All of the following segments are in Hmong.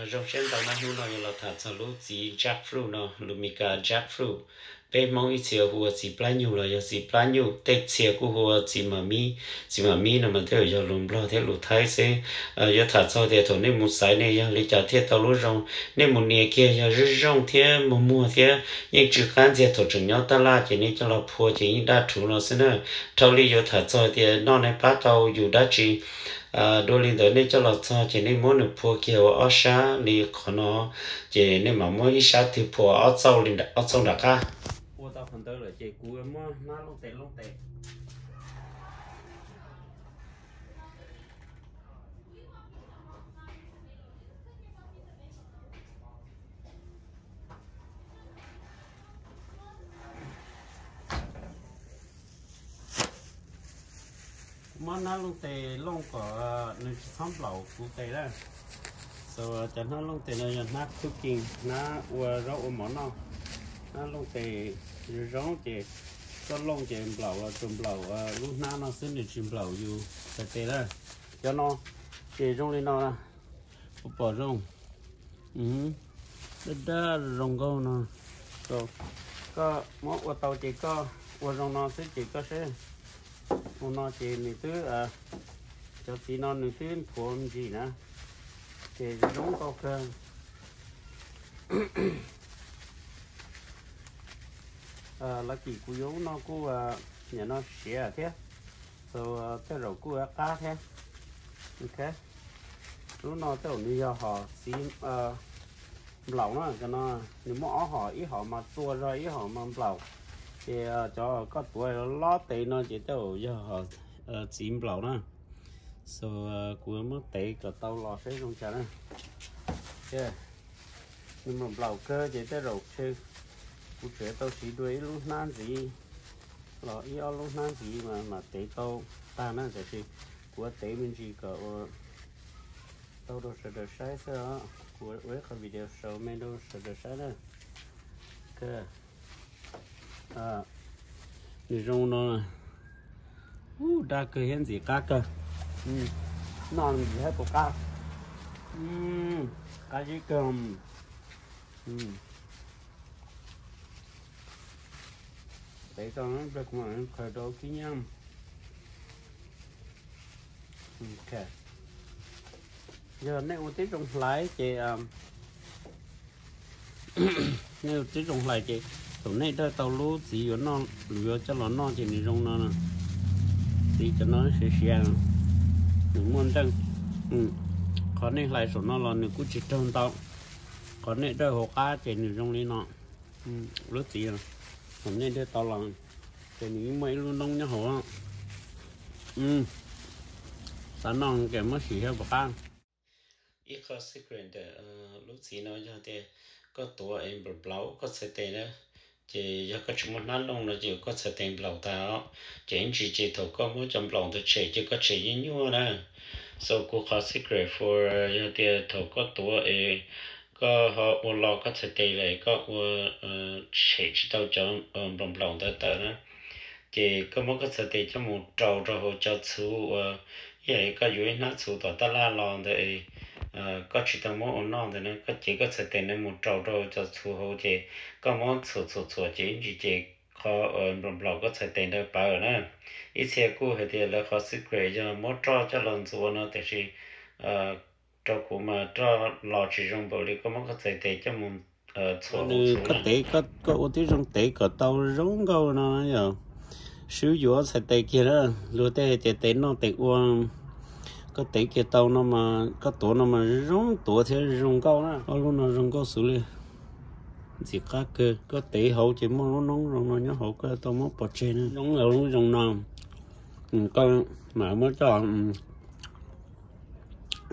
Zoo siab ntau na, hnub no yuav los tham txog lub txiv jackfruit no, lus Mis Kas jackfruit. Peb Hmoob ib txhia hu ua txiv plab nyuj los yog txiv plab nyuj, tej txhia kuj hu ua txiv mam mib, txiv mam mib no mas tej zaum yog lus Nplog thiab lus Thaib xwb. Yuav tham txog tias thaum nej mus xaiv ne yog li cas thiaj tau lub zoo, nej mus nias kiag yog zoo zoo thiab muag muag thiab yeej tsw qab ntxiag thaum tseem nyob taj laj ces nej coj los phua ces yeej daj rhuv no xwb na. Dhau li yuav tham txog tias noj nej pab tau yus dab tsi. Dua li ntawd nej coj los txog ces nej muab nws phua kiag ua ob sab li qhov no, ces nej mam muab ib sab twg phua ob txauj li, ob txauj nram qab. Ua tau qhov ntawd lawm ces kuv muab hnab looj tes, looj tes. Kuv muab hnab looj tes looj kom nws tsis txhob nplaum kuv tes lawm. So cov hnab looj tes no yog hnab cooking, hnab ua zaub ua mov noj. Hnab looj tes zoo zoo ces koj looj ces nplaum los tsuas nplaum lub hnab no xwb, nws tsis nplaum yus txhais tes lawm. Cov no ces zoo li no, puas pom zoo? Daj daj zoo nkauj no. Koj muab ua tau ces koj ua zoo no xwb ces koj saib. Ua no ces nws twb, cov txiv no nws twb nthuav ntsis na, ces zoo nkauj kawg. Lawv kim kuv yuav lub no kuj, nim no siav thiab, so tej zaum kuj qab thiab. Ok, lub no tej zaum nws yog hom txiv nplaum na, cov no nws muaj ob hom, ib hom mas txua zog ib hom mas nplaum. Ces cov koj tuav lob tes no ces tej zaum yog hom txiv nplaum na. So kuv muab tev kom tau los saib zoo cas na. Nws nplaum nplaum kawg ces tej zaum tshe kuv tseem tau siv dua ib lub hnab ntxiv los ib ob lub hnab ntxiv mas mam tev tau tag na. Tiam sis kuv tev me ntsis kom ua tau rau sawv daws saib xwb os. Kuv ua ib qho video show me rau sawv daws saib na. Nws zoo no, ub, daj kawg thiab ntxim qab kawg. Noj ntxim thiab puas qab? Qab zib kawg. Tev tau, kuv mam qhaws rau kib nyiab. Yog nej ua tib zoo hlais ces, nej ua tib zoo hlais ces thaum nej dawj tau lub txiv yuav noj, yuav coj los noj ces nws zoo no. Txiv cov no siav siav, nws muaj nreej. Qhov nej hlais saum no los nws kuj tsis raug ntau. Qhov nej dawj hauv qab ces nws zoo li no. Lub txiv, thaum nej dawj tau los ces nws yeej muaj ib lub noob nyob hauv. Xav noj ces muab sim thiab puas qab. Ib qho secret ntawm lub txiv no yog tias koj tuav es nplaum nplaum koj txhais tes na, ces yog koj tsis muaj hnab looj no ces koj txhais tes nplaum tas os. Ces ib ntsis ces thaum koj muab cov nplaum ntawd tshem ces koj tshem nyuaj nyuaj na. So kuv qhov secret for yog tias thaum koj tuav es koj ho ua lo koj txhais tes lawm koj ua tshem tsis tau cov nplaum nplaum ntawd tawm na, ces koj muab koj txhais tes coj mus rau rau hauv cov txhuv uas, yog koj yuav ib hnab txhuv tom taj laj los ntawd, koj tsis tau muab ua noj ntawd na, koj cev koj txhais tes no mus rau rau hauv cov txhuv hauv ces koj muab txhuam txhuam txhuam ces ib ntsis ces qhov nplaum nplaum koj txhais tes ntawd pawv na. Ib txhia kuj hais tias lawv qhov secret yog muab roj coj los ntxuav no, tiam sis rau kuv mas roj los tsis zoo npaum li koj muab koj txhais tes coj mus txhuam hauv txhuv. Koj tev, koj ua tib zoo tev kom tau zoo nkauj no yog swb yuav txhais tes kiag na. Luag tej hais tias tev noj tev ua, koj tev kiag tau no mas koj tuav no mas zoo tuav thiab zoo nkauj na. Ob lub no zoo nkauj xwb li, ntxim qab kawg. Koj tev hauv ces muaj lub noob zoo no nyob hauv, koj tau muab pov tseg na. Noob lub zoo no, koj mam muab coj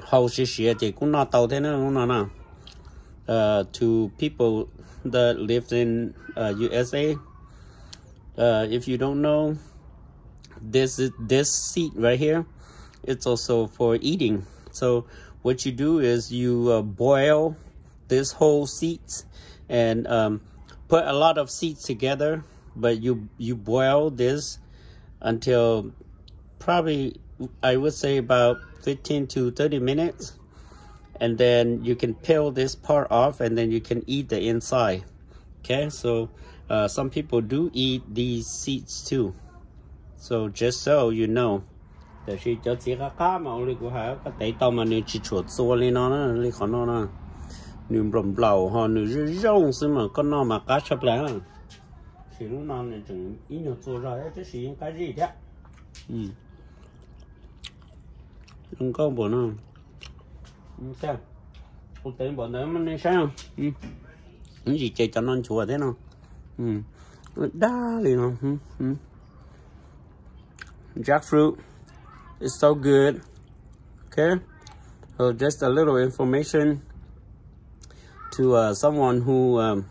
hau siav siav ces kuj noj tau thiab na lub no na. To people that live in U S A, if you don't know, this is, this seed right here, it's also for eating. So what you do is you uh, boil this whole seeds and um, put a lot of seeds together, but you you boil this until probably, I would say, about fifteen to thirty minutes. and then you can peel this part off and then you can eat the inside. Okay, so uh, some people do eat these seeds too. So just so you know. Tab sis cov txiv qab qab mas ua li kuv hais, koj tev tau mas nws tsis tshua txua li no na, li qhov no na. Nws nplaum nplaum ho nws zoo zoo xwb mas koj noj mas qab tshaj plaws. Tab sis lub no nws tseem ib nyuag txua zog tab sis yeej qab zib thiab. Zoo nkauj npaum no. Kuv tev npaum ntawd mas nej saib, ib ntsis ces cov no nchuav thiab no. Dag li no. Jackfruit is so good. Okay, so just a little information to uh, someone who um,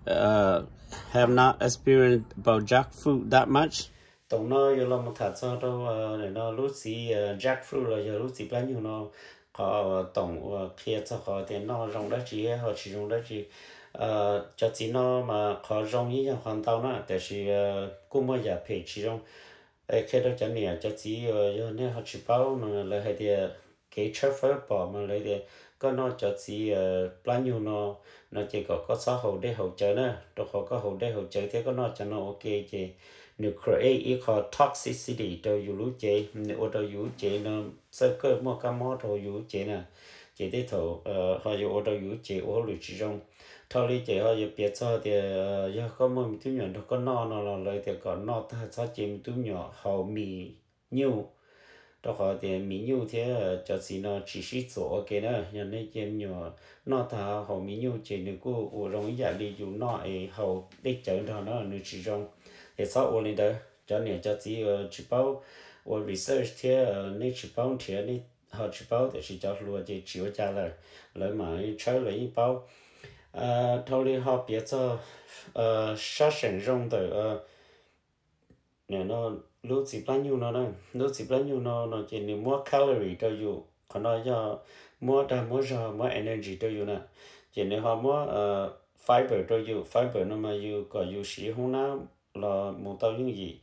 uh, have not experienced about jackfruit that much. Toom no yuav los mus tham txog rau no lub txiv jackfruit los yog lub txiv plab nyug no. Qhov toom uas qhia txog qhov tias noj zoo dab tsi ho tsis zoo dab tsi. Cov txiv no mas qhov zoo yeej yog qhov ntau na, tab sis kuj muaj yam phem tsis zoo. Qhia rau cov niam cov txiv uas yog nej ho tsis paub mas lawv hais tias kev tshawb fawb pom mas lawv tias koj noj cov txiv plab nyug no, no ces kom koj txhob haus dej haus cawv na, rau qhov koj haus dej haus cawv thiab koj noj cov no ua ke ces nws create ib qho toxicity rau yus lub cev, nws ua rau yus lub cev no txawj kawj muaj kab mob rau yus lub cev na. Ces tej thaum ho yuav ua rau yus lub cev ua hauj lwm tsis zoo. Dhau li ces ho yuav piav txog tias yog koj muaj me tub nyuam nrog koj noj no los lawv tias kom noj tag txhob cia me tub nyuam haus mis nyuj, rau qhov tias mis nyuj thiab cov txiv no tsis sib txuam ua ke na. Yog nej cia me nyuam noj tag haus mis nyuj ces nws kuj ua zoo ib yam li yus noj es haus dej cawv nrog no nws tsis zoo. Es txhob ua li ntawd. Cov niam cov txiv tsis paub ua research thiab nej tsis paub nrhiav nej ho tsis paub, tiam sis cov hluas ces tsis ua cas lawm, lawv mam tshawb lawv yeej paub. Dhau li ho piav txog sab seem zoo ntawm lub txiv plab nyug no na. Lub txiv plab nyug no no ces nws muab calorie rau yus, qhov no yog muab dag muab zog muab energy rau yus na. Ces nws ho muab fiber rau yus, fiber no mas yus kom yus siv hoob nab los mus tau yooj yim.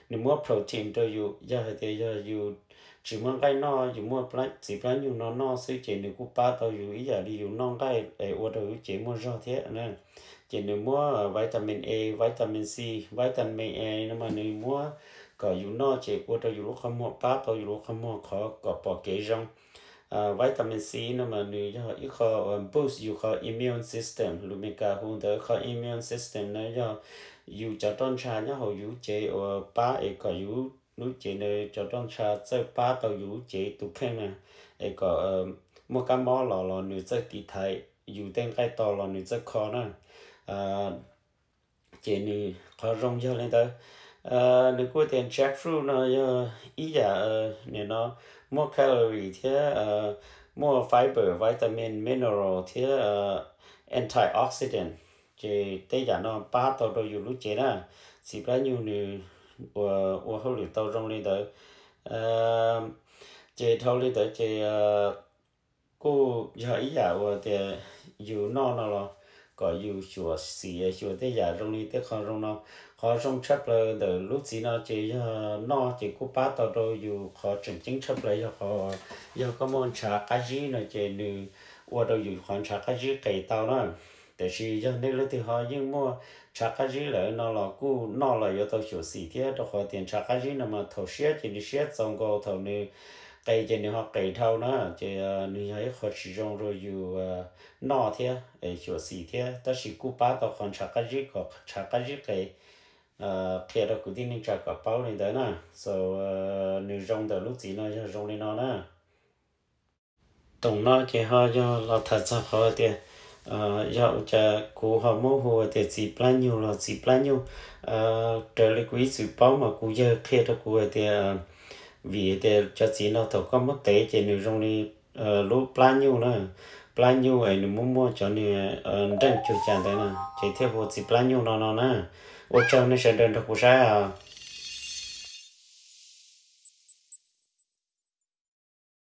Nws muab protein rau yus, yog hais tias yog yus tsis muaj nqaij noj, yus muaj txiv plab nyug no noj xwb ces nws kuj pab tau yus ib yam li yus noj nqaij es ua rau yus cev muaj zog thiab na. Ces nws muab vitamin A, vitamin C, vitamin A no mas nws muab kom yus noj ces ua rau yus lub qhov muag, pab tau yus lub qhov muag qhov kom pom kev zoo. Vitamin C no mas nws yog ib qho boost yus qhov immune system, lus Meskas hu ntawd qhov immune system na yog yus cov roj ntsha nyob hauv yus cev uas pab es kom yus lub cev ntawd cov roj ntsha txawj pab tau yus lub cev tus kheej na, es kom muaj kab mob los los nws txawj tiv thaiv, yus tej nqaij to los nws txawj kho na. Ces nws qhov zoo yog li ntawd. Nws kuj tias jackfruit no yog ib yam nim no muaj calorie thiab muaj fiber, vitamin, mineral thiab antioxidant. Ces tej yam no pab tau rau yus lub cev na. Txiv plab nyug nws ua, ua hauj lwm tau zoo li ntawd. Ces dhau li ntawd ces kuj yog ib yam uas tias yus noj no los kom yus xyuam xim xyuas tej yam zoo li tej qho zoo no. Qhov zoo tshaj plaws ntawm lub txiv no ces yog noj ces kuj pab tau rau yus qhov tseem ceeb tshaj plaws yog qhov, yog koj muaj ntshav qab zib no ces nws ua rau yus qhov ntshav qab zib qes tau na. Tiam sis yog nej leej twg ho yeej muaj ntshav qab zib lawm no los kuj noj los yuav tau xyuam xim thiab, rau qhov tias ntshav qab zib no mas thaum siab ces nws siab txaus nkaus, thaum nws qes ces nws ho qes dhau na. Ces nws yog ib qho tsis zoo rau yus noj thiab xyuam xim thiab, tab sis kuj pab tau qhov ntshav qab zib kom ntshav qab zib qes. Qhia rau kwv tij neej tsa kom paub li ntawd na. So nws zoo ntawm lub txiv no yog zoo li no na. Toom no ces ho yog los tham txog qhov tias yog ua cas kuv ho muab hu tias txiv plab nyug los txiv plab nyug. Raws li kuv ib txwm paub mas kuv yawg qhia rau kuv hais tias vim tias cov txiv no thaum koj muab tev ces nws zoo li lub plab nyuj na, plab nyuj es nws muaj muaj cov niag nreej cuag cas ntawd na, ces thiaj hu txiv plab nyuj no no na. Ua tsaug nej sawv daws nrog kuv saib.